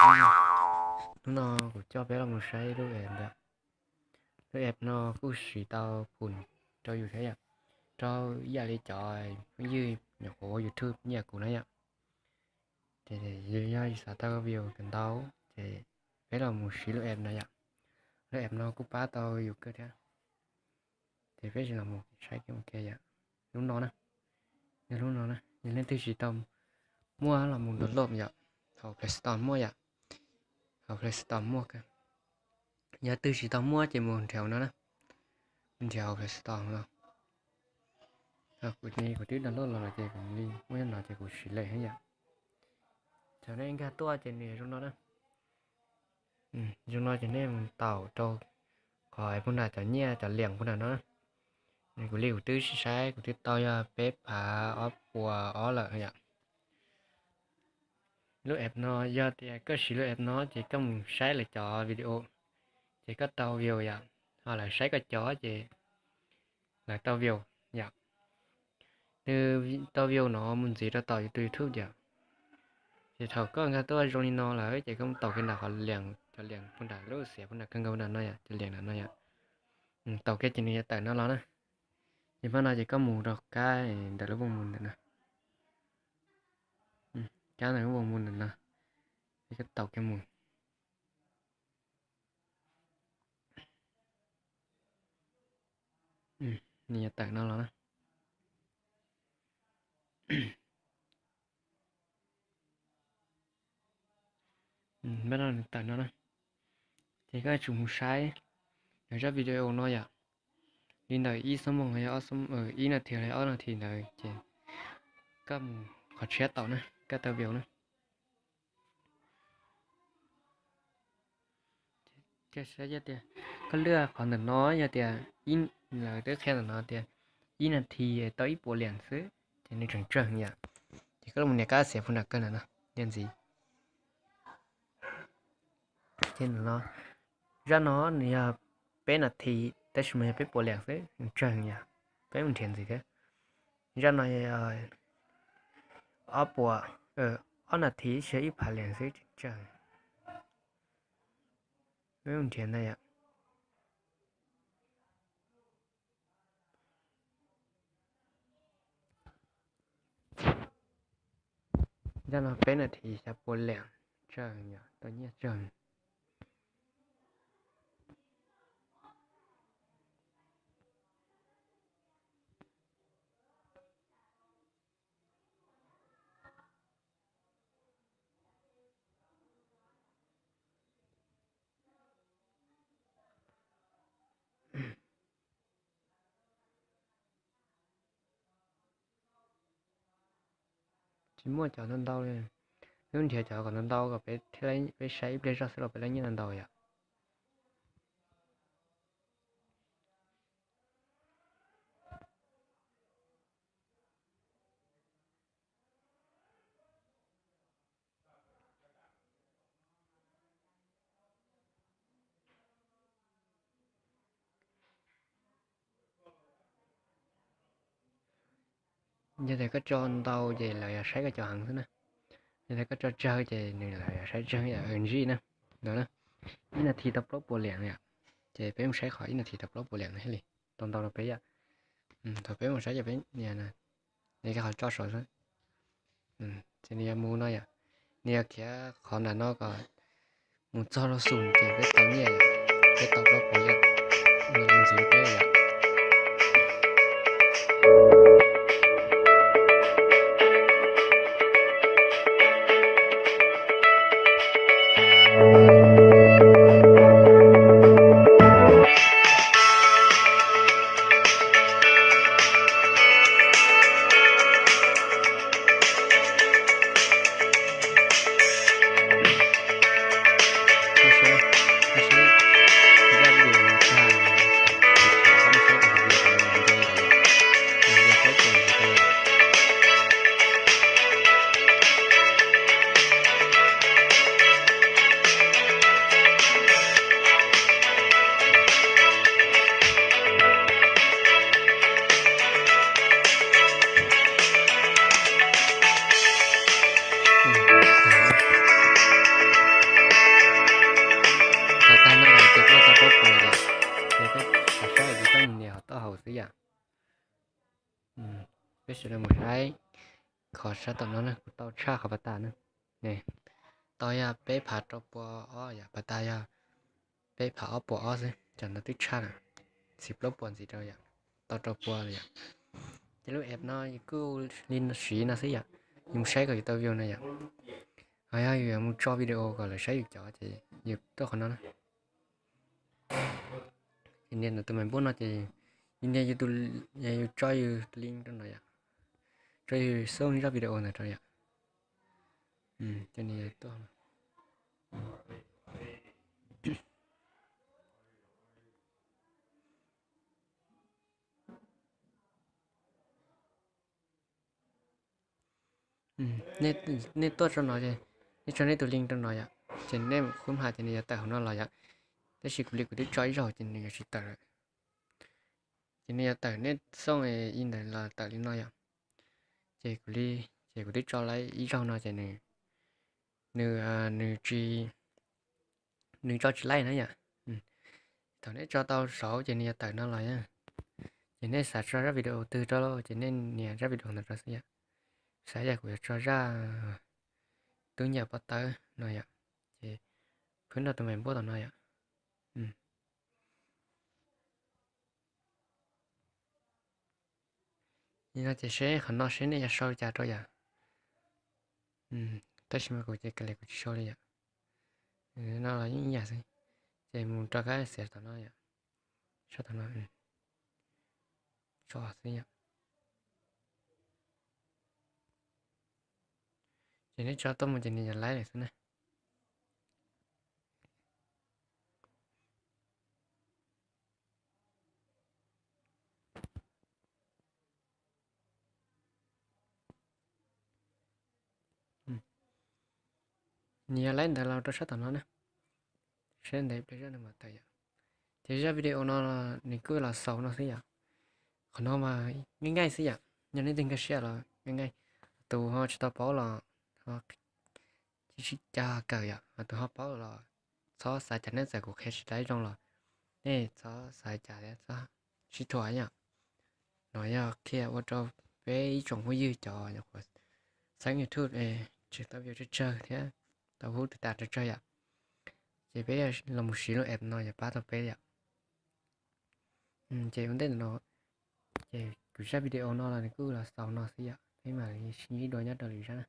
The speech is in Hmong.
Hnub no kuv coj peb los mus saib lub app ntawd. Lub app no kuj siv tau phum rau yus thiab yom, rau ib yam li cov phooj ywg nyuam qhuav ua YouTube ib yam kuv na yom. Ces yog yus xav tau view kawm ntau ces peb los mus siv lub app no yom. Lub app no kuj pab tau yus kawg thiab. Ces peb sim los mus saib kiag mus kiag yom. Lub no na, yog lub no na, yog leej twg tsis tau muaj los mus download yom, hauv Play Store muaj yom, hauv Play Store muaj kawg. Yog twg tsis tau muaj ces mus nrhiav no na, nrhiav hauv Play Store no. Kuv twb download los lawm ces kuv li muaj nyob no ces kuv siv lawm thiab yom. Thaum nej nkag tuaj ces nws zoo no na. Zoo no ces nej mus taum rau qhov puag nram cov nyiaj cov liam puag nram no. Kuv li kuv twb saib kuv twb tau yog peb phav ob puas ob lawm yom. Lub app no yog tias koj siv lub app no ces koj mus saib lawv cov video ces koj tau view yom, ho lawv saib koj cov ces lawv tau view yom. Nws tau view no mus ntxiv rau tom yus tus YouTube yom. Ces thaum koj nkag tuaj zoo li no lawm ces koj mus taum kiag nram qhov liam, cov liam puag nram lub xiav puag nram kawg nkaus nram no yom, cov liam nram no yom. Taum kiag ces nws yuav tawm no los na. Ces pab no ces koj mus rau kab ntawm lub voos mus ntawm no. Kab ntawm lub voos mus ntawm no, ces koj taum kiag mus. Nws yuav tawm no los na. Pab no nws tawm no na. Ces koj tsum mus saib lawv zaj video no yom. Li ntawm ib xuab moos los yog ib nas this los yog ob nas this ntawd ces koj mus qhov tshiab taum na, koj tau view na. Koj saib tias koj lwaj qhov ntawm no yog tias, lawv twb qhia ntawm no tias ib nas this tau ib puas liam xwb ces nws tseem tsawg yom. Ces koj los nias kab xiav puag nram kawg ntawm no, nias ntxiv. Ces ntawm no, zaj no nws yog peb nas this tab sis mas yog peb puas liam xwb, nws tsawg yom. Peb mus nrhiav ntxiv thiab. Zaj no yog ob puas, ob nas this tsis yog ib phav liam xwb, tseem tsawg. Peb mus nrhiav ntag yom. Zaj no peb nas this xya puas liam, tsawg yom, tau nyiaj tsawg. Tsis muaj cov ntau ntau li. Lub nrhiav cov kom ntau ntau kom peb thiaj, peb saib ib pliag zoj xwb los peb tau nyiaj ntau ntau yom. Yog tias koj tso ntau ces lawv yog saib koj cov heev xwb na. Yog tias koj tso tsawg ces nws lawv yog saib tsawg yom, ntsib na. No na, ib nas this tau plaub puas liam yom. Ces peb mus saib qhov ib nas this tau plaub puas liam no thiaj li tau ntau rau peb yom. Thaum peb mus saib ces peb nias, nias kiag qhov tso saud xwb. Ces nws yog mus no yom, nws yog khiav qhov nram no kom mus txog rau xum ces peb tau nyiaj, peb tau plaub puas yom. Ntxiv peb yom. Peb sawv daws mus saib qhov sab tom no na, kuv tau tshaj qhov pas tas na. Tau yog peb phav rau pua ob yom, pas tas yog peb phav ob puas ob xwb, tsam no twb tshaj na, txhim plaub puas ntxiv rau yom, tau rau pua yom. Ces lub app no kuj li siv no xwb yom, yus mus saib kom yus tau view no yom. Ho yog yus yuav mus tso video kom lawv saib yus cov ces yus tuaj qhov no na. Ces nias tus me npub no ces yus nias yus tus, yus tso yus link rau no yom, tso yus xub zaj video ntawd rau yom. Ces nws tuaj. Nej tuaj tso no, nej tso nej tus link rau no yom, ces nej mus khub has ces nws yuav tawm hauv no los yom. Tab sis kuv li kuv twb tso ib zaug ces nws yuav tsis tawm lawm. Ces nws yuav tawm nej xoo i ntawd los tawm li no yom. Ces kuv li, ces kuv twb tso lawm ib zaug no ces nws, nws, nws tsis, nws tso tsis laib na yom. Thaum nej tso tau saud ces nws yuav tawm no los yom. Ces nej xav tso zaj video twg rau ces nej nias zaj video ntawd rau xwb yom. Xav yog kuv yuav tso zaj tub nyam pob tawb no yom, ces khwb nrog tus me npub tom no yom. Li no ces seb qhov no seb nej yuav sau li cas rau yom. Tab sis mas kuv ces kav liam kuv tsis sau li yom. No los yeej ib yam xwb. Ces mus rau kab xiav tom no yom. Sab tom no, tso xwb yom. Ces nej tso tuaj mus ces nws yuav laib lawm xwb na. Nws yog laib ntawd los rau sab tom no na. Sab ntev pliag zaj no mam tawm yom. Ces zaj video no nws kuj los xaus no xwb yom. Qhov no mas nqaij nqaij xwb yom, yog nej twg nkag siab los nqaij nqaij. Tus ho tsis tau paub los ho tsis tsis cas kawm yom, ho tus ho paub los txhob xav cas, nej txawm kuv qhia tsis tau zoo los nej txhob xav cas thiab txhob sib thuam yom. No yog qhia ua rau peb ib tsoom phooj ywg cov nyuam qhuav xeeb YouTube es tsis tau view tsawg tsawg thiab tau hub tus tas tsawg tsawg yom. Ces peb los mus siv lub app no yuav pab tau peb yom. Ces ua ntej no, ces kuv zaj video no los nws kuj los xaus no xwb yom, peb mam li sib ntsib dua nyob rau lwm zaj na.